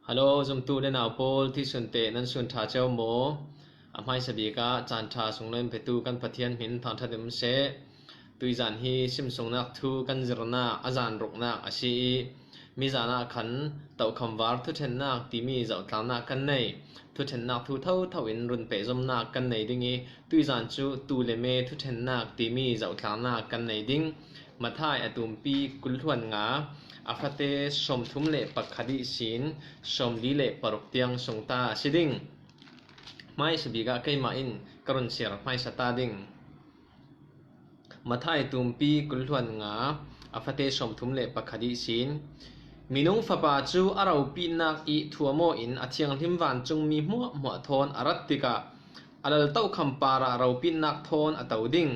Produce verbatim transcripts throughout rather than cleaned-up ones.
Hello, zumtu le nau pawl, thi sun te nan sun tha ceu maw? A hmaisa bik ah caan tha sung lo in petu kan Pathian hmin thangthat in um seh. Tuizan hi simsungnak thu kan zirnak a zan ruknak a si i, mizan ah khan tokham var thuthennak timi zohtlangnak kan nei. Thuthennak thu thotho in run pehzomnak kan nei ding i, tuizan cu tu le me thuthennak timi zohtlangnak kan nei ding. Matthai a tumpi kul hluan nga, a fate sawmthum le pakhat ihsin sawmli le paruk tiang sung ta a si ding. Hmaisa bik ah keimah in ka run siar hmaisa ta ding. Matthai tumpi kul hluan nga, a fate sawmthum le pakhat ihsin, Minung Fapa cu a ropitnak i thuam aw in a thianghlim vancungmi hmuahhmuah thawn a rat tikah a laltokham parah ropitnak thawn a to ding.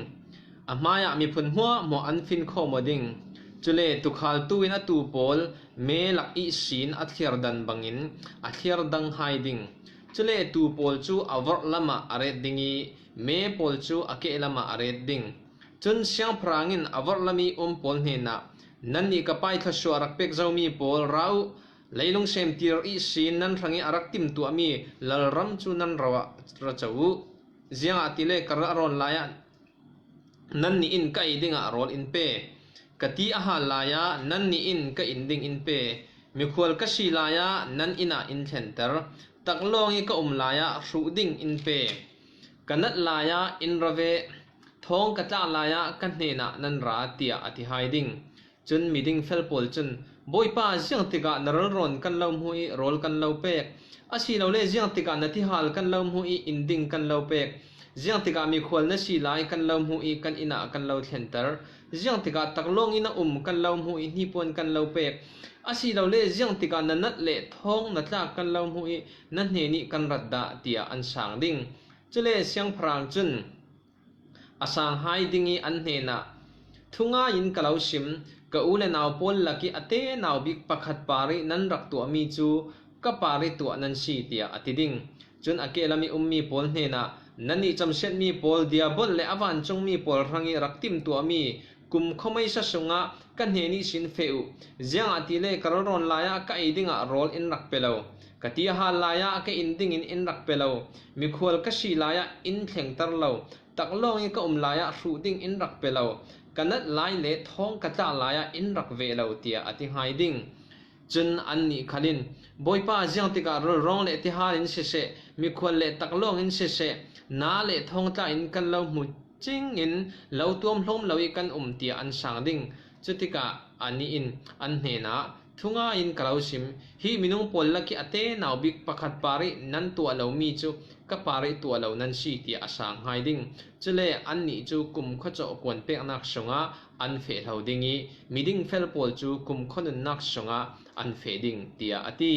A hmaiah miphun hmuahhmuah an fin khawm aw ding. Cule tukhaltu in a tuu pawl me lak ihsin a thliardan bangin a thliardang hai ding. Cule tuu pawl cu a vorh lamah a ret ding i, me pawl cu a keh lamah a ret ding. Cun siangpahrang in a vorh lam i um pawl hnenah, "Nannih ka Pa i thluasuah a rak pek zomi pawl, ra uh, leilung semtir ihsin nan hrangih a rak timtuahmi lalram cu nan ro ah ra co uh. Ziangahtile ka ral a rawn lai ah nannih in ka ei dingah rawl in pe. Ka ti a hal lai ah nannih in ka in ding in pe. Mikhual ka si lai ah nan inn ah in thlenter. Taklawng i ka um lai ah hruh ding in pe. Ka nat lai ah in ra ve. Thawng ka tlak lai ah ka hnenah nan ra," tiah a ti hai ding. Cun miding fel pawl cun, "Bawipa, ziang tikah na ralrawn kan lo hmuh i rawl kan lo pek? Asilole ziang tikah na tihal kan lo hmuh i in ding kan lo pek? Ziang tikah mikhual na si lai kan lo hmuh i kan inn ah kan lo thlenter? Ziang tikah taklawng i na um kan lo hmuh i hnipuan kan lo pek? Asilole ziang tikah na nat le thawng na tlak kan lo hmuh i na hnen i kan rat dah?" tiah an sang ding. Cule siangpahrang cun a sang hai ding i an hnenah, "Thungai in ka lo sim, ka u le nau pawl lak i a te nau bik pakhat par i nan rak tuahmi cu ka par i tuah nan si," tiah a ti ding. Cun a kehlam i ummi pawl hnenah, "Nannih camsiatmi pawl, Diabol le a vancungmi pawl hrang i rak timtuahmi kum khuameisa sungah ka hnen ihsin feh uh. Ziangahtile ka ralrawn lai ah ka ei dingah rawl in rak pe lo. Ka ti a hal lai ah ka in dingin in rak pe lo. Mikhual ka si lai ah in thlengter lo. Taklawng i ka um lai ah hruh ding in rak pe lo. Ka nat lai le thawng ka tlak lai ah in rak veh lo," tiah a ti hai ding. Cun annih khal in, "Bawipa, ziang tikah ralrawng le tihal in siseh, mikhual le taklawng in siseh, na le thawng tlak in kan lo hmu cing in lo tuam hlawm lo i kan um," tiah an sang ding. Cutikah anih in an hnenah, "Thungai in ka lo sim, hi minung pawl lak i a te nau bik pakhat par i nan tuah lomi cu ka par i tuah lo nan si," tiah a sang hai ding. Cule annih cu kumkhua cawh kuan peknak sungah an feh hlo ding i, miding fel pawl cu kumkhua nunnak sungah an feh ding, tiah a ti.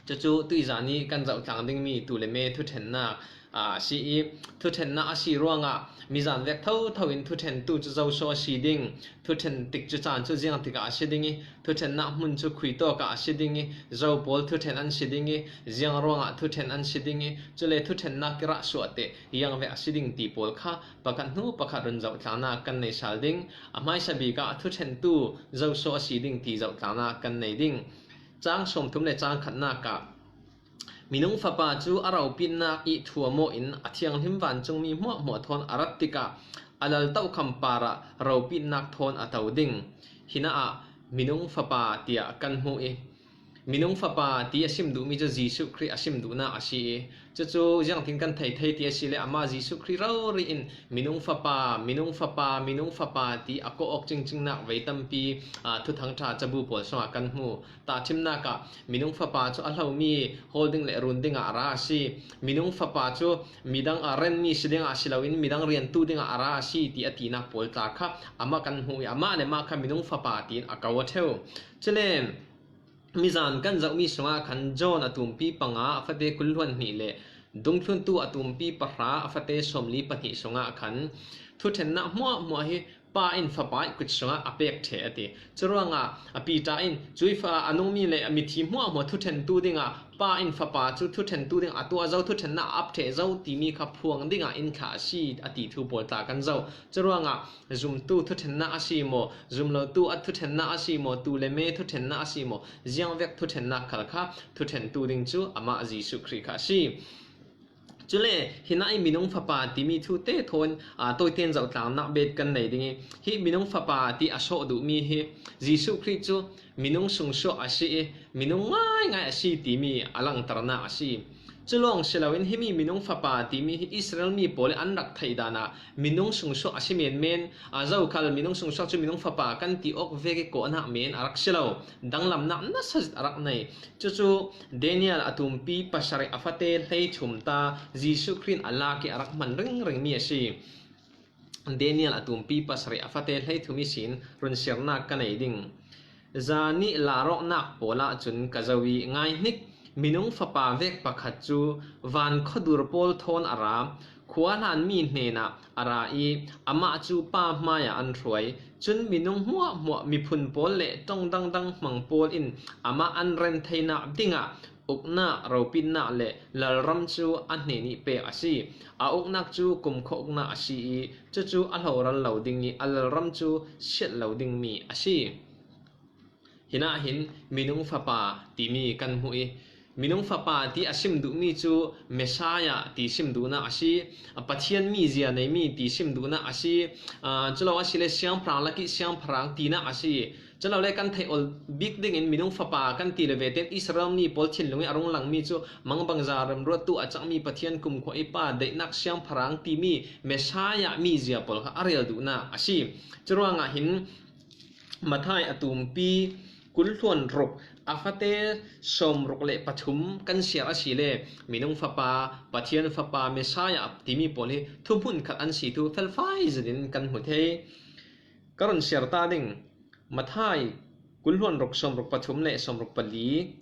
Cucu tuizan i kan zohtlang dingmi tu le me thuthennak, aa, a si i, thuthennak a si ruangah mizan vek thotho in thuthentu cu zoso a si ding. Thuthen tik cu caan cu ziang tikah a si ding i, thuthennak hmun cu khuitawk ah a si ding i, zo pawl thuthen an si ding i, ziang ruangah thuthen an si ding i, cule thuthennak i rah suah teh ziang vek a si ding ti pawl kha pakhat hnu pakhat run zohtlangnak kan nei sal ding. A hmaisa bik ah thuthentu zoso a si ding ti zohtlangnak kan nei ding. Cang sawmthum le cang khatnak ah, Minung Fapa cu a ropitnak i thuam aw in a thianghlim vancungmi hmuahhmuah thawn a rat tikah a laltokham parah ropitnak thawn a to ding. Hinah ah Minung Fapa tiah kan hmuh i, Minung Fapa ti a sim duhmi cu Jesuh Khrih a sim duhnak a si i, cucu ziangtin kan thei thei ti a si le, amah Jesuh Khrih rori in Minung Fapa, Minung Fapa, Minung Fapa ti a kawh awk cingcingnak vei tampi, aa, Thuthang ṭha cabu pawl sungah kan hmu. Tahṭhimnak ah Minung Fapa cu a hlomi hawl ding le run dingah a ra a si. Minung Fapa cu midang a renmi si dingah si loin midang riantu dingah a ra a si, ti a tinak pawl tla kha amah kan hmuh i, amah le mah kha Minung Fapa tiin a ko a ṭheu. Cule mizan kan zohmi sungah khan John a tumpi panga, a fate kul hluan hnih le Dungthluntu a tumpi pahra, a fate sawmli pahnih sungah khan thuthennak hmuahhmuah hi Pa in Fapa ih kut sungah a pek ṭheh a ti. Curuangah a Peter in cui fa a nungmi le a mithi hmuahhmuah thuṭhentu dingah Pa in Fapa cu thuṭhentu dingah a tuah zo, thuṭhenna a ap ṭheh zo timi kha phuang dingah in thlah a si a ti thu pawl tla kan zoh. Curuangah zumtu thuṭhenna a si maw, zumlotu a thuṭhenna a si maw, tu le me thuṭhenna a si maw, ziangvek thuṭhenna khal kha thuṭhentu ding cu amah Jesuh Khrih kha a si. Cule hinah ih minung fapa timi thute thawn aa, tawiten zohtlannak bet kan nei ding ih, hih minung fapa ti a sawh duhmi hi Jesuh Khrih cu minung sungsuak a si ih, minung ngaingai a si timi a langternak a si. Cu lawng si loin himi minung fapa timi hi Israel mi pawl ih an rak theih danah minung sungsuak a si menmen, aa, zokhal minung sungsuak cu minung fapa kan ti awk vek ih kawhnak men a rak si lo. Danglamnak nasa zet a rak nei. Cucu Daniel a tumpi pasarih a fate hleithum ta Jesuh Khrih in a lak ih a rak hman ringringmi a si. Daniel a tumpi pasarih a fate hleithum ihsin runsiarnak ka nei ding. Zan ih larawknak pawl ahcun ka zoh ih ngaihnik, minung fapa vek pakhat cu van khuadur pawl thawn a ra, khua hlanmi hnenah a ra ih amah cu pa hmaiah an hruai. Cun minung hmuahhmuah, miphun pawl le ṭong dangdang hmang pawl in amah an ren theinak dingah uknak, ropitnak le lalram cu a hnen ih pek a si. A uknak cu kumkhua uknak a si ih cucu a hloral lo ding ih a lalram cu siat lo dingmi a si. Hinah hin minung fapa timi kan hmuh ih, minung fapa ti a sim duhmi cu Messiah ti sim duhnak a si. Pathian mizia neimi ti sim duhnak a si. Aa, culo asile siangpahrang lakih siangpahrang tinak a si. Culo le kan theih ol bik dingin minung fapa kan ti le vete in Israel mi pawl thinlung ih a rung langmi cu mangbangza remruattu a cangmi Pathian kumkhua ih pa daihnak siangpahrang timi Messiah mizia pawl kha a rel duhnak a si. Curuangah hin Matthai a tumpi kul hluan ruk a fate sawmruk le pathum kan siar asile minung fapa, Pathian fapa, Messiah timi pawl hi thuhmun khat an si thu felfai zetin kan hmu thei. Ka run siar ta ding. Matthai kul hluan ruk sawmruk pathum le sawmruk pali.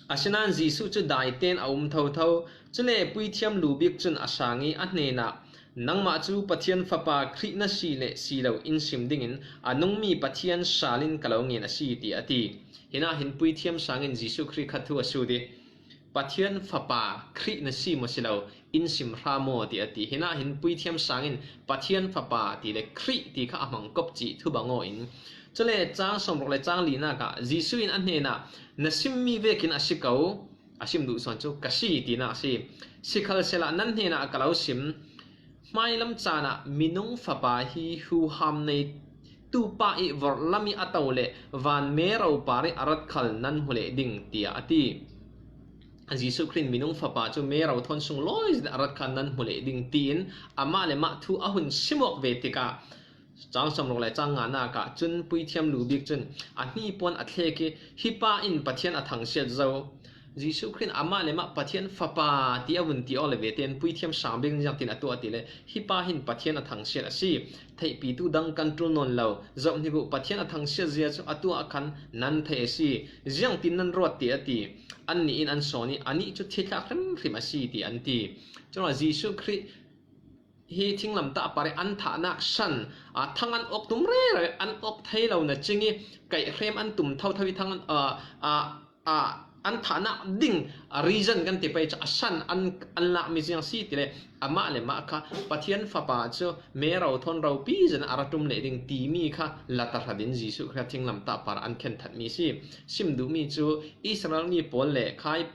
Asinain Jesuh cu daiten a um thotho. Cule puithiam lu bik cun a sang ih a hnenah, "Nangmah cu Pathian Fapa Khrih na si le si lo in sim dingin a nungmi Pathian sal in ka lo ngen a si," ti a ti. Hinah hin puithiam sang in Jesuh Khrih kha thu a sut ih, "Pathian Fapa Khrih na si maw si lo, in sim hra maw?" ti a ti. Hinah hin puithiam sang in Pathian Fapa ti le Khrih ti kha a hmang kop cih thu bang aw in. Cule cang sawmruk le cang linak ah Jesuh in a hnenah, "Na simmi vekin a si ko, a sim duh sawn cu ka si," tinak a si. "Sikhalsehla nan hnenah ka lo sim, hmailam caan ah minung fapa hi huham neitu pa ih vorhlam ih a to le van mero par ih a rat khal nan hmu leh ding," tiah a ti. Jesuh Khrih in minung fapa cu mero thawn sunglawi zet a rat khal nan hmu leh ding tiin amah le mah thu a hun sim awk ve tikah, cang sawmruk le cang nganak ah cun puithiam lu bik cun a hnipuan a thlek ih, "Hi pa in Pathian a thangsiat zo." Jesuh Khrih in amah le mah Pathian Fapa ti a vun ti awk le vete in puithiam sang bik in ziangtin a tuah ti le, "Hi pa hin Pathian a thangsiat a si. Theihpitu dang kan ṭul nawn lo. Zoh hnik uh, Pathian a thangsiat zia cu atu ah khan nan theih a si. Ziangtin nan ruat?" ti a ti. Annih in an sawn ih, "Anih cu thithlak hrimhrim a si," ti an ti. Curuangah Jesuh Khrih hi thinglamtah par ih an thahnak san, aa, thang an awk tum rero ih an awk thei lo na cing ih kaihhrem an tum thotho ih thang an, aa, aa, aa, an thahnak ding, aa, reason kan ti pei cu a san an, an lakmi ziang si ti le amah le mah kha Pathian Fapa cu mero thawn ropi zet in a ra ṭum leh ding timi kha la tahratin Jesuh Khrih thinglamtah par an khen thatmi si. Sim duhmi cu Israel mi pawl le khai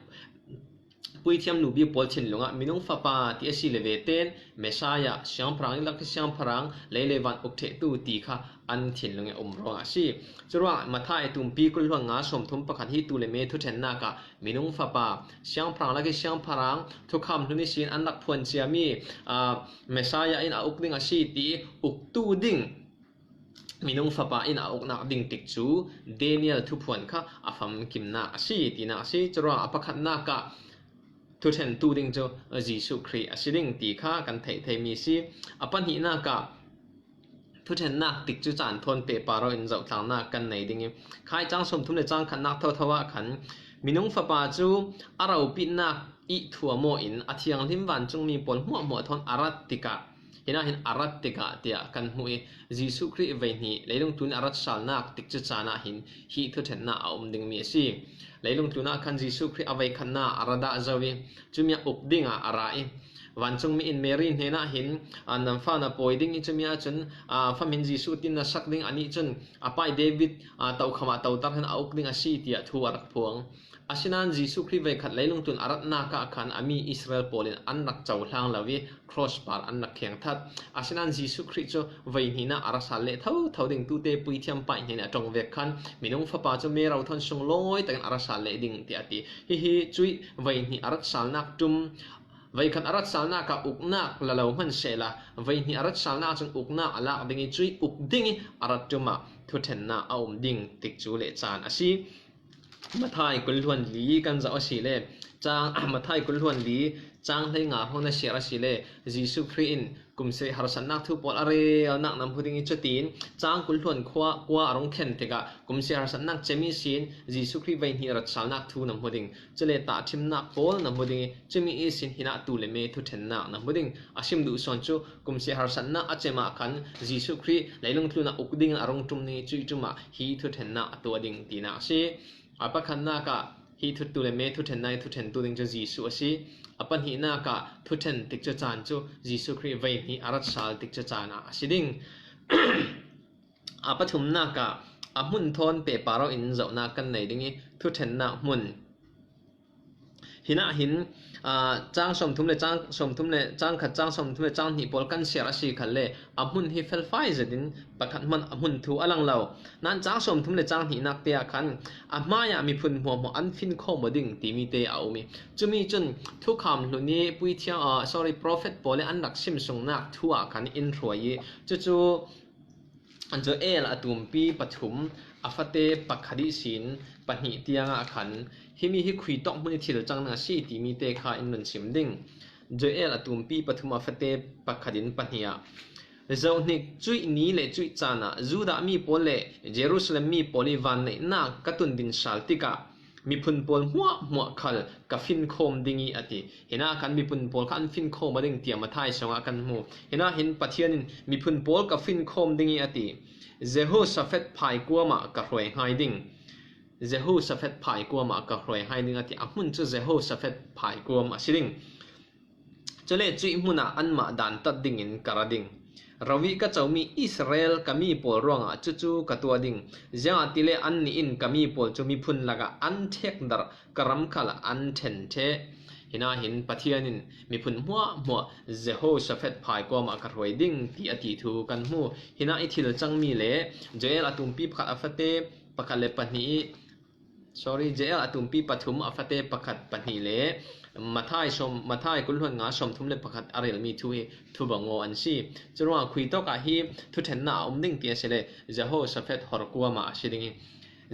puithiam lu bik pawl thinlung ah minung fapa ti a si le vete in Messiah, siangpahrang ih lak ih siangpahrang, lei le van uk ṭhehtu ti kha an thinlung ih a um ruangah a si. Curuangah Matthai tumpi kul hluan nga sawmthum pakhat hi tu le me thuṭhennak ah minung fapa, siangpahrang lak ih siangpahrang, thukham hlun ihsin an rak phuan ciami, aa, Messiah in a uk ding a si ti ih uktu ding minung fapa in a uknak ding tikcu Daniel thuphuan kha a famkimnak a si tinak a si. Curuangah a pakhatnak ah thuṭhentu ding cu Jesuh Khrih a si ding ti kha kan theih theimi a si. A pahnihnak ah thuṭhennak tikcu caan thawn pehpar aw in zohtlannak kan nei ding ih, khai cang sawmthum le cang khatnak thotho ah khan minung fapa cu a ropitnak ih thuam aw in a thianghlim vancungmi pawl hmuahhmuah thawn a rat tikah Hinah hin a rat tikah tiah kan hmuh i, Jesuh Khrih veihnih leilung tlun a rat salnak tikcu caan ah hin hih thuṭhennak a um dingmi a si. Leilung tlunah khan Jesuh Khrih a veikhatnak a ra dah zo i, cumi ah uk dingah a ra i, vancungmi in Mary hnenah hin, "Aa, nan fa na pawi ding i, cumi ahcun, aa, fam hin Jesuh tin na sak ding, anih cun a pai David, aa, tokham ah toter hin a uk ding a si," tiah thu a rak phuang. Asinain Jesuh Khrih veikhat leilung tlun a ratnak ah khan a mi Israel pawl in an rak cohlang lo i, cross par an rak khengthat. Asinain Jesuh Khrih cu veihnihnak a ra sal leh thotho ding, tute puithiam paih hnen a ṭong vek khan minung fapa cu mero thawn sunglawi takin a ra sal leh ding tiah a ti. Hihi cuih veihnih a rat salnak ṭum, veikhat a rat salnak ah uknak la lo hman sehla, veihnih a rat salnak cun uknak a lak ding i, cuih uk ding i a rat ṭum ah thuṭhennak a um ding tikcu le caan a si. Matthai kul hluan li kan zoh a si le, cang, Matthai kul hluan li cang hleinga hrawng na siar a si le, Jesuh Khrih in kumsi harsatnak thu pawl a relnak na hmu ding i, cutin cang kul hluan khua, kua a rung thlen tikah kumsi harsatnak cem ihsin Jesuh Khrih veihnih rat salnak thu na hmu ding. Cule tahṭhimnak pawl na hmu ding i, cumi ihsin hinah tu le me thuṭhennak na hmu ding. A sim duh sawn cu kumsi harsatnak a cem ah khan Jesuh Khrih leilung tlun ah uk dingin a rung ṭum ding i, cuih ṭum ah hi thuṭhennak a tuah ding tinak a si. A pakhatnak ah hi thutu le me thuṭhennak i thuṭhentu ding cu Jesuh a si. A pahnihnak ah thuṭhen tikcu caan cu Jesuh Khrih veihnih a rat sal tikcu caan ah a si ding. A pathumnak ah a hmun thawn pehpar aw in zohnak kan nei ding i, thuṭhennak hmun. Hinah hin, aa, cang sawmthum le cang sawmthum le cang khat, cang sawmthum le cang hnih pawl kan siar a si khalle, a hmun hi felfai zetin pakhat hmanh a hmun thu a lang lo. Nain cang sawmthum le cang hnihnak te ah khan a hmaiah miphun hmuahhmuah an finkhawm aw ding timi te a um i, cumi cun thukham hlun i puithiam, aa, sorry, prophet pawl i an rak simsungnak thu ah khan in hruai i, cucu Joel a tumpi pathum, a fate pakhat ihsin pahnih tiangah khan himi hi khui tawk hmun i thil cang ding a si timi te kha in run sim ding. Joel a tumpi pathum, a fate pakhat in pahnih ah, "Zohhnik cuih ni le cuih caan ah Judah mi pawl le Jerusalem mi pawl i vanneihnak ka tun din sal tikah miphun pawl hmuahhmuah khal ka finkhawm ding i," a ti. Hinah khan miphun pawl kha an finkhawm aw ding tiah Matthai sungah kan hmu. Hinah hin Pathian in, "Miphun pawl ka finkhawm ding i," a ti. "Jehoshaphat phaikuam ah ka hruai hngai ding. Jehoshaphat phaikuam ah ka hruai hngai ding," a ti. A hmun cu Jehoshaphat phaikuam a si ding. Cule cuih hmun ah anmah dantat dingin ka ra ding. Ro i ka comi Israel ka mi pawl ruangah cucu ka tuah ding. Ziangahtile annih in ka mi pawl cu miphun lakah an ṭhekdarh, ka ram khal ah an ṭhen ṭheh. Hinah hin Pathian in, "Miphun hmuahhmuah Jehoshaphat phaikuam ah ka hruai ding," ti a ti thu kan hmu. Hinah i thil cangmi le Joel a tumpi pakhat, a fate pakhat le pahnih i, sorry, Joel a tumpi pathum, a fate pakhat, pahnih le Matthai sawm, Matthai kul hluan nga sawmthum le pakhat a relmi thu hi thubang aw an si. Curuangah khui tawkah hi thuṭhennak a um ding ti a si le, Jehoshaphat horkuam ah a si ding i,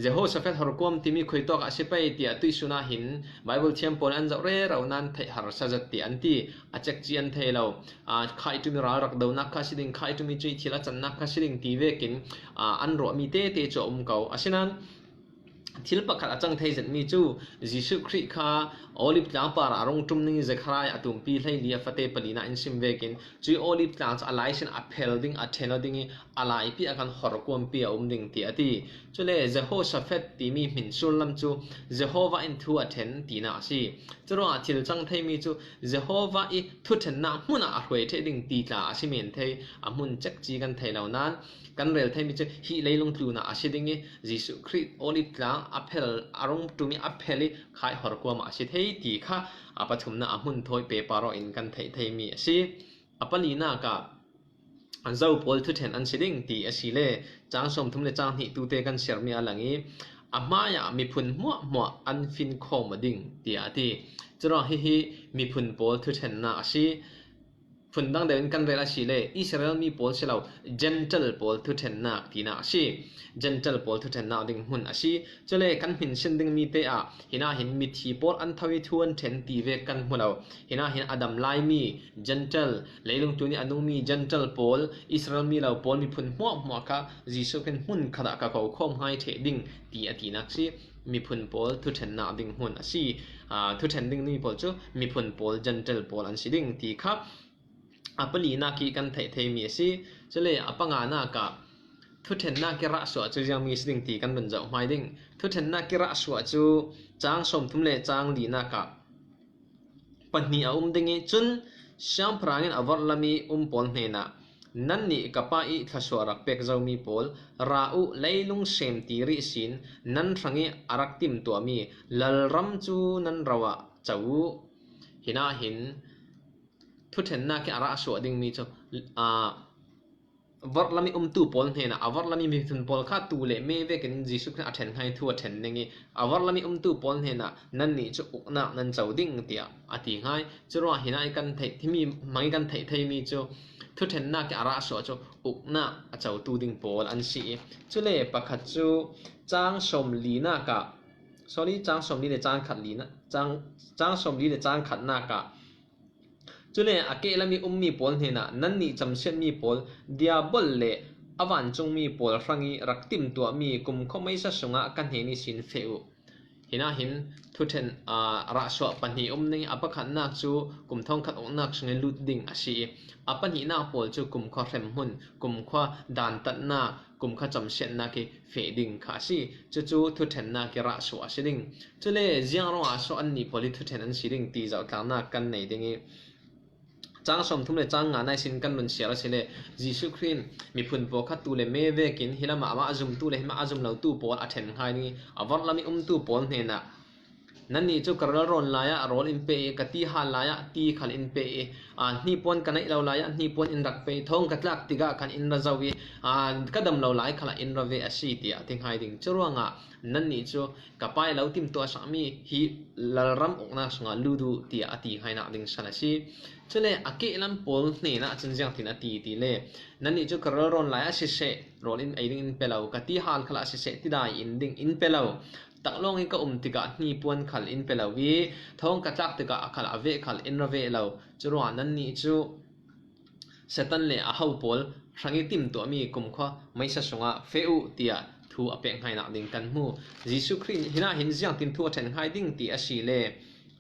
Jehoshaphat horkuam timi khui tawkah a si pei tiah tuihsun ah hin Bible thiam pawl an zoh rero nain theih harsa zet tiah an ti. A cekci an thei lo. Aa, khaih ṭum i ral rak donak kha si ding, khaih ṭum i cuih thil a cannak kha si ding ti vekin, aa, an ruahmi tete cu a um ko. Asinain thil pakhat a cang thei zetmi cu Jesuh Khrih kha Olive tlang parah a rung ṭum ding i Zekhariah a tumpi hleili, a fate palinak in sim vekin, cuih Olive tlang cu a lai sin a phel ding, a ṭhen aw ding i a laipi ah khan horkuampi a um ding ti a ti. Cule Jehoshaphat timi hmin sullam cu Jehovah in thu a ṭhen tinak a si. Curuangah thil cang theimi cu Jehovah i thuṭhennak hmun ah a hruai ṭheh ding ti tla a si men thei, a hmun cekci kan thei lo nain kan rel theimi cu hih leilung tlun ah a si ding i, Jesuh Khrih Olive tlang a phel, a rung ṭum i a phel i khaih horkuam ah a si thei ti kha a pathumnak a hmun thawi pehpar aw in kan theih theimi a si. A palinak ah Zo pawl thuṭhen an si ding ti a si le, cang sawmthum le cang hnih tute kan siarmi a lang i, a hmaiah miphun hmuahhmuah an finkhawm aw ding tiah a ti. Curuangah hihi miphun pawl thuṭhennak a si. Phundang deuh in kan rel a si le, Israel mi pawl si lo, Gentile pawl thuṭhennak tinak a si. Gentile pawl thuṭhennak ding hmun a si. Cule kan hminsin dingmi te ah hinah hin mithi pawl an tho i thu an ṭhen ti vek kan hmu lo. Hinah hin a dam laimi Gentile, leilung tlun i a nungmi Gentile pawl, Israel mi lo pawl, miphun hmuahhmuah kha Jesuh Khrih in hmun khat ah ka ko khawm hngai ṭheh ding ti a tinak si. Miphun pawl thuṭhennak ding hmun a si. Aa, thuṭhen dingmi pawl cu miphun pawl, Gentile pawl an si ding ti kha a palinak hi kan theih theimi a si. Cule a panganak ah thuthennak i rahsuah cu ziangmi si ding ti kan run zoh hmai ding. Thuthennak i rahsuah cu cang sawmthum le cang linak ah pahnih a um ding ih, cun siangpahrang in a vorhlam ih um pawl hnenah, "Nannih ka Pa ih thluasuah rak pek zomi pawl, ra uh, leilung semtir ihsin nan hrangih a rak timtuahmi lalram cu nan ro ah co uh." Hinah hin thuthennak ih a rahsuah dingmi cu, aa, vorhlam ih umtu pawl hnenah, a vorhlam ih miphun pawl kha tuu le me vekin Jesuh Khrih a ṭhen hngai thu a ṭhen ding ih, a vorhlam ih umtu pawl hnenah, "Nannih cu uknak nan co ding," tiah a ti hngai. Curuangah hinah ih kan theih, himi hmang ih kan theih theimi cu thuthennak ih a rahsuah cu uknak a cotu ding pawl an si ih, cule pakhat cu cang sawmlinak ah, sorry, cang sawmli le cang khat linak, cang, cang sawmli le cang khatnak ah, cule a kehlam ih ummi pawl hnenah, "Nannih camsiatmi pawl, Diabol le a vancungmi pawl hrangih rak timtuahmi kumkhua meisa sungah ka hnen ihsin feh uh." Hinah hin thuṭhen, aa, rahsuah pahnih um ding ih, a pakhatnak cu kum thawngkhat uknak sungih lut ding a si ih, a pahnihnak pawl cu kumkhua hremhmun, kumkhua dantatnak, kumkhua camsiatnak ih feh ding kha a si. Cucu thuṭhennak ih rahsuah a si ding. Cule ziang ruangah so annih pawl hi thuṭhen an si ding ti zohtlangnak kan nei ding ih, cang sawmthum le cang nga naisin kan run siar asile, Jesuh Khrih in miphun pawl kha tuu le me vekin hi lamah amah a zumtu le hi lamah a zum lotu pawl a ṭhen hngai ding ih, a vorhlam ih umtu pawl hnenah, "Nannih cu ka ral rawn lai ah rawl in pe ih, ka ti hal lai ah ti khal in pe ih, aa, hnipuan ka neih lo lai ah hnipuan in rak pe ih, thawng ka tlak tikah khan in ra zo ih, aa, ka dam lo lai khalah in ra ve a si," tiah a ti hngai ding. Curuangah nannih cu ka Pa ih lo timtuah sakmi hi lalram uknak sungah lut uh, tiah a ti hngai nak ding san a si. Cule a kehlam pawl hnenah cun ziangtin a ti tile, "Nannih cu ka ral rawn lai ah siseh, rawl in ei ding in pe lo, ka ti hal khalah siseh, tidai in ding in pe lo. Taklawng ih ka um tikah hnipuan khal in pe lo ih, thawng ka tlak tikah a khal a veh khal in ra ve lo. Curuangah nannih cu Satan le a ho pawl hrangih timtuahmi kumkhua meisa sungah feh uh," tiah thu a pek hngai nak ding kan hmu. Jesuh Khrih hinah hin ziangtin thu a ṭhen hngai ding ti a si le,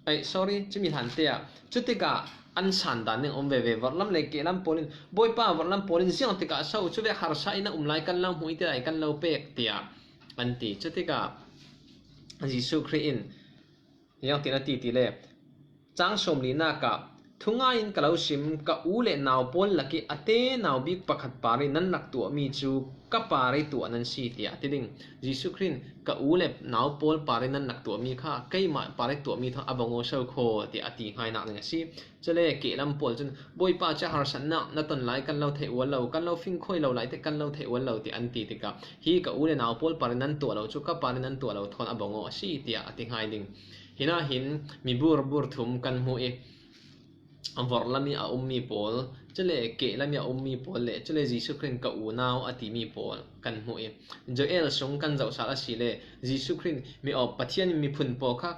ai, sorry, cumi hlan te ah cutikah an san dan ding a um veve. Vorhlam le kehlam pawl in, "Bawipa, vorhlam pawl in ziang tikah so cuvek harsa in a um lai kan lo hmuh ih tidai kan lo pek?" tiah an ti. Cutikah Jesuh Khrih in ziangtin a ti tile, cang sawmlinak ah, "Thungai in ka lo sim, ka u le nau pawl lakih a te nau bik pakhat par ih nan rak tuahmi cu ka par ih tuah nan si," tiah a ti ding. Jesuh Khrih in, "Ka u le nau pawl par ih nan rak tuahmi kha keimah par ih tuahmi thawng a bang aw so khaw," tiah a ti hngai nak ding a si. Cule kehlam pawl cun, "Bawipa, cia harsatnak na ton lai kan lo theih ual lo, kan lo fingkhawi lo lai te kan lo theih ual lo," tiah an ti tikah, "Hi ka u le nau pawl par ih nan tuah lo cu ka par ih nan tuah lo thawn a bang aw a si," tiah a ti hngai ding. Hinah hin mi burbur thum kan hmuh ih, a vorhlam ih a ummi pawl, cule kehlam ih a ummi pawl le cule Jesuh Khrih in ka unau a timi pawl kan hmuh ih, Joel sung kan zoh sal asile, Jesuh Khrih in mi awp Pathian in miphun pawl kha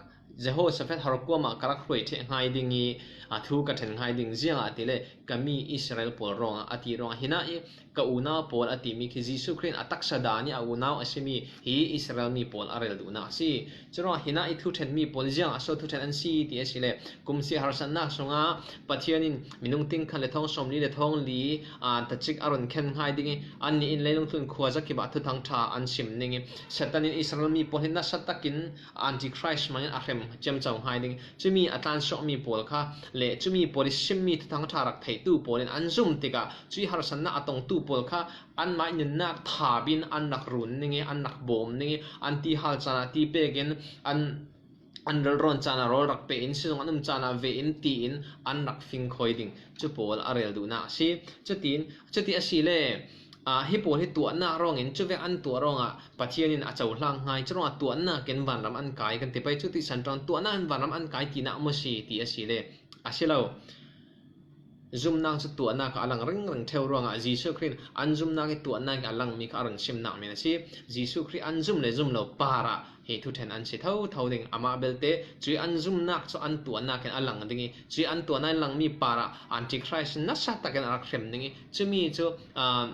Jehoshaphat harkuam ah ka rak hruai ṭheh hngai ding ih, a thu ka ṭhen hngai ding, ziangahtile ka mi Israel pawl ruangah a ti ruangah hinah ih ka unau pawl a timi khi Jesuh Khrih in a taksa dan ih a unau a simi hi Israel mi pawl a rel duhnak a si. Curuangah hinah ih thu ṭhenmi pawl ziangah so thu ṭhen an si ti asile, kumsi harsatnak sungah Pathian in minung ting khat le thawng sawmli le thawng li, aa, tacik a run khen hngai ding ih, annih in leilung tlun khuazakip ah thuthang ṭha an sim ding ih, Satan in Israel mi pawl hi nasa takin Antichrist hmangin a hrem ciamco hngai ding. Cumi a tlansuahmi pawl kha le cumi pawl ih simmi thuthang ṭha rak theitu pawl in an zum tikah, cuih harsatnak a tongtu pawl kha anmah ih nunnak thap in an rak run ning ih, an rak bawm ning ih, an ti hal caan ah ti pek in, an, an ral rawn caan ah rawl rak pe in, sizung an um caan ah ve in tiin an rak fingkhawi ding. Cu pawl a rel duhnak a si. Cutin, cuti asile, aa, hi pawl hi tuahnak ruangin, cuvek an tuah ruangah Pathian in a cohlang hngai. Curuangah tuahnak in vanram an kai kan ti pei. Cuti san ṭuan tuahnak in vanram an kai tinak maw si ti asile, a si lo. Zumnak cu tuahnak ah a lang ringring ṭheu ruangah Jesuh Khrih in an zumnak ih tuahnak ih a langmi kha a run simnak men a si. Jesuh Khrih an zum le zum lo parah hi thuṭhen an si thotho ding. Amah belte cuih an zumnak cu an tuahnak in a lang ding ih, cuih an tuahnak in langmi parah Antichrist nasa takin a rak hrem ding ih, cumi cu, aa,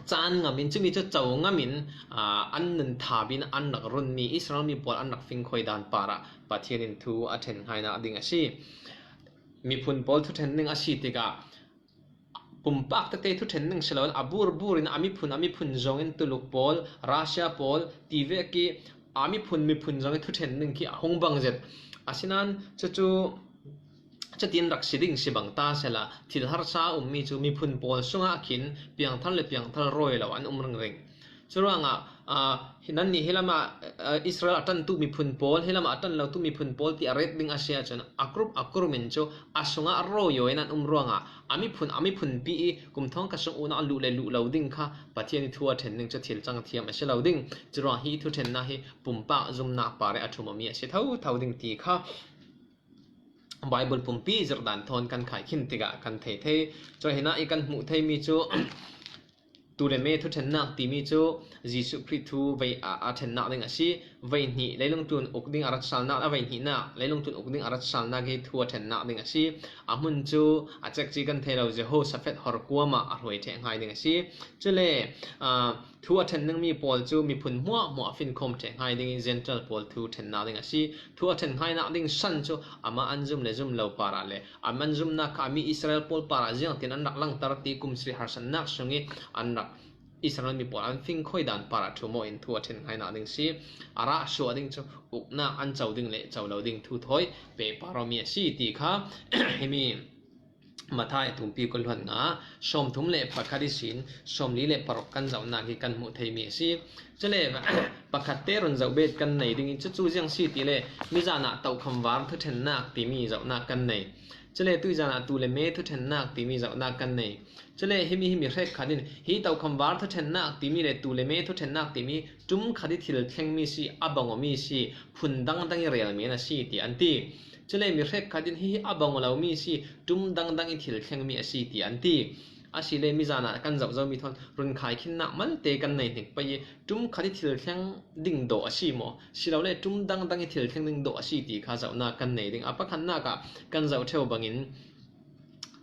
caan ngam in, cumi cu co ngam in, aa, an nun thap in an rak runmi Israel mi pawl an rak fingkhawi dan parah Pathian in thu a ṭhen hngai nak ding a si. Miphun pawl thuṭhen ding a si tikah, pumpak tete thuṭhen ning si loin a bur burin a miphun a miphun zongin Tuluk pawl, Russia pawl ti vek i a miphun miphun zongin thuṭhen ning khi a hung bang zet. Asinan cucu cutin rak si ding si bang ta sela thil harsa a ummi cu miphun pawl sungah khin piangthar le piangthar rawi lo an um ringring. Curuangah aa, hi-, nannih hi lamah, aa, Israel a ṭantu miphun pawl, hi lamah a ṭan lotu miphun pawl ti a ret ding a si ahcun a group a group in cu a sungah rawi in an um ruangah a miphun a miphun pi i kum thawngkhat sung unau luh le luh lo ding kha Pathian i thu a ṭhen ning cu thil cang thiam a si lo ding. Curuang hi thuṭhennak hi pumpak zumnak par i a ṭhum awmi a si thotho ding ti kha Baibal pumpi zirh dan thawn kan khai khin tikah kan thei thei. Cun hinah i kan hmuh theimi cu tu le me thuṭhennak timi cu Jesuh Khrih thu vei a, a ṭhennak ding a si. Vei hnih leilung tlun uk ding a rat salnak, a vei hnihnak leilung tlun uk ding a rat salnak hi thu a ṭhennak ding a si. A hmun cu a cekci kan thei lo, Jehoshaphat horkuam ah a hruai ṭheh hngai ding a si. Cule, aa, thu a ṭhen ningmi pawl cu miphun hmuahhmuah a finkhawm ṭheh hngai ding i Gentile pawl thu ṭhennak ding a si. Thu a ṭhen hngaihnak ding san cu amah an zum le zum lo parah le a man zumnak kha a mi Israel pawl parah ziangtin an rak langter ti kum sarih harsatnak sung i an rak Israel mi pawl an fingkhoi dan parah ṭhum aw in thu a ṭhen hngaihnak ding si. A rah suah ding cu uknak an co ding le co lo ding thu thawi pehpar awmi a si ti kha himi Matthai a tumpi kul hluan nga sawmthum le pakhat ihsin sawmli le paruk kan zohnak hi kan hmuh theimi a si. Cule pakhat te run zoh bet kan nei ding i cucu ziang si ti le mizan ah tokham var thuṭhennak timi zohnak kan nei. Cule tuizan ah tu le me thuṭhennak timi zohnak kan nei. Cule himi himi hrekkhat in hi tokham var thuṭhennak timi le tu le me thuṭhennak timi ṭum khat i thil thlengmi si, a bang awmi si, phun dangdang i relmi an a si ti an ti. Cule mi hrekkhat in hi a bang aw lomi si, ṭum dangdang i thil thlengmi a si ti an ti. Asile mizan ah kan zoh zomi thawn run khai khinnak malte kan nei hnik pei i ṭum khat i thil thleng ding dawh a si maw? Silole ṭum dangdang i thil thleng ding dawh a si ti kha zohnak kan nei ding. A pakhatnak ah kan zoh ṭheu bangin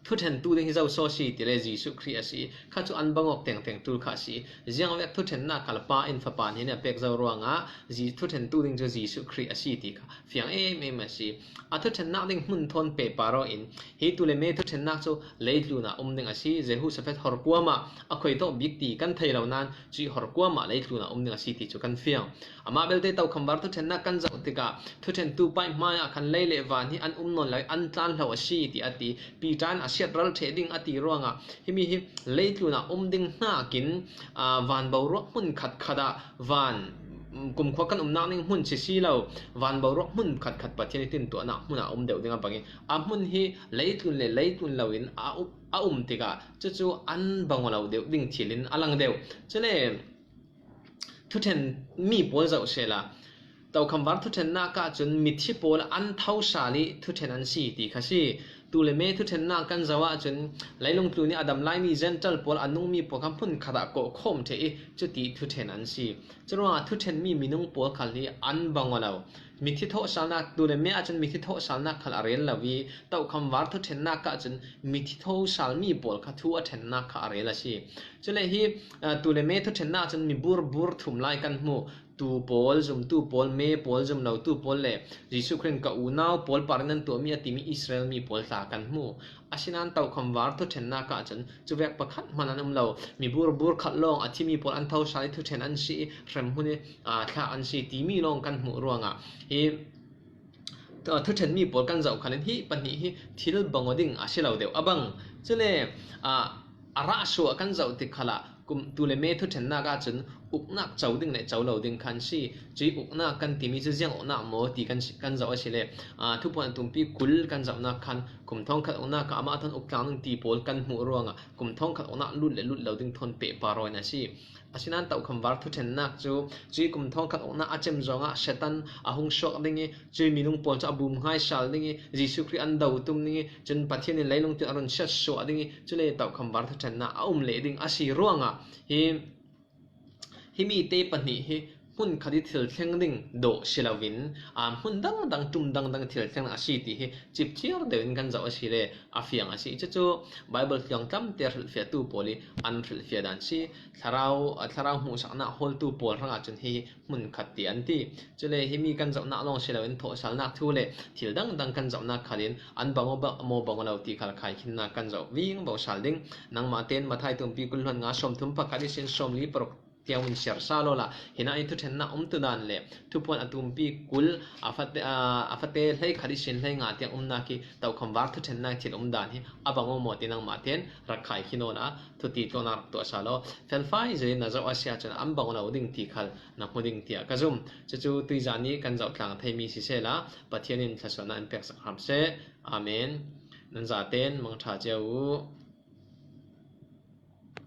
thuṭhentu ding hi zo saw si ti le Jesuh Khrih a si. Kha cu an bangawk tengteng ṭul kha a si. Ziangvek thuṭhennak kha le Pa in Fapa hnen i a pek zo ruangah Ji-, thuṭhentu ding cu Jesuh Khrih a si ti kha fiang em em a si. A thuṭhennak ding hmun thawn pehpar aw in hi tu le me thuṭhennak cu leitlun ah um ding a si. Jehoshaphat horkuam ah a khoi tawh bik ti kan thei lo nain cuih horkuam ah leitlun ah um ding a si ti cu kan fiang. Amah belte tokham var thuṭhennak kan zoh tikah thuṭhentu pa i hmaiah khan lei le van hi an um nawn lo i an tlan hlo a si ti a ti. Peter in a siatral ṭheh ding a ti ruangah himi hi leitlun ah um ding hnakin, aa, van boruak hmun khatkhat ah van, mm, kumkhua kan umnak ning hmun si si lo, van boruak hmun khatkhat Pathian i tintuahnak hmun ah um deuh ding a bang i a hmun hi leitlun le leitlun loin a um, a um tikah cucu an bang aw lo deuh ding thil in a lang deuh. Cule thuṭhen mi pawl zoh sehla tokham var thuṭhennak ah cun mithi pawl an thosal i thuṭhen an si ti kha si. Tu le me thuṭhennak kan zoh ahcun leilung tlun i a dam laimi Gentile pawl a nungmi pawl kha hmun khat ah kawhkhawm ṭheh i cuti thuṭhen an si. Curuangah thuṭhenmi minung pawl khal hi an bang aw lo. Mithi thawhsalnak, tu le me ahcun mithi thawhsalnak khal a rel lo i tokham var thuṭhennak ahcun mithi thosalmi pawl kha thu a ṭhennak kha a rel a si. Cule hi, aa, tu le me thuṭhennak cun mi burbur thum lai kan hmu. Tu pawl, zumtu pawl, me pawl, zum lotu pawl le Jesuh Khrih in ka unau pawl parin an tuahmi a timi Israel mi pawl tla kan hmu. Asinain tokham var thuṭhennak ahcun cuvek pakhat hman an um lo. Mi burbur khat lawng a thimi pawl an thosal i thuṭhen an si i hremhmun i, aa, thlah an si timi lawng kan hmuh ruangah hi, aa, thuṭhenmi pawl kan zoh khalin hi pahnih hi thil bang aw ding a si lo deuh a bang. Cule, aa, a rah suah kan zoh tik khalah kum tu le me thuṭhennak ahcun uknak co ding le co lo ding khan si. Cuih uknak kan timi cu ziang uknak maw ti kan si, kan zoh a si le, aa, Thupuan a tumpi kul kan zohnak khan kum thawngkhat uknak ah amah thawn uk tlang ding ti pawl kan hmuh ruangah kum thawngkhat uknak lut le lut lo ding thawn pehpar aw in a si. Asinain tokham var thuṭhennak cu cuih kum thawngkhat uknak a cem zongah Satan a hung suak ding i, cuih minung pawl cu a bum hmaisal ding i, Jesuh Khrih an do tum ding i, cun Pathian in leilung tlun a run siatsuah ding i, cule tokham var thuṭhennak a um leh ding a si ruangah hi, himi te pahnih hi hmun khat i thil thleng ding dawh si loin, aa, hmun dangdang, ṭum dangdang thil thleng a si ti hi cipchiar deuhin kan zoh a si le a fiang a si. Cucu Bible tluang tlamte hrilhfiahtu pawl i an hrilhfiah dan si. Thlarau, a thlarau hmuhsakna hawltu pawl hrangah cun hi hmun khat ti an ti. Cule himi kan zohnak lawng si loin thawhsalnak thu le thil dangdang kan zohnak khalin an bang aw maw, bang aw lo ti khal khaikhinnak kan zoh vingvo sal ding. Nangmah tein Matthai tumpi kul hluan nga sawmthum pakhat ihsin sawmli paruk tiang in siar sal awla, hinah i thuṭhennak umtu dan le Thupuan a tumpi kul a fate, a, a fate hleikhat ihsin hleinga tiang umnak hi tokhom var thuṭhennak thil um dan hi a bang aw maw ti nangmah tein rak khaikhin awla thuti tlawnak rak tuah sal aw. Felfai zein na zoh a si ahcun an bang aw lo ding ti khal na hmu ding tiah ka zum. Cucu tuizan i kan zoh tlang theimi sisehla Pathian in thluasuahnak in peksak hram seh. Amen. Nan zatein mangṭha cio uh.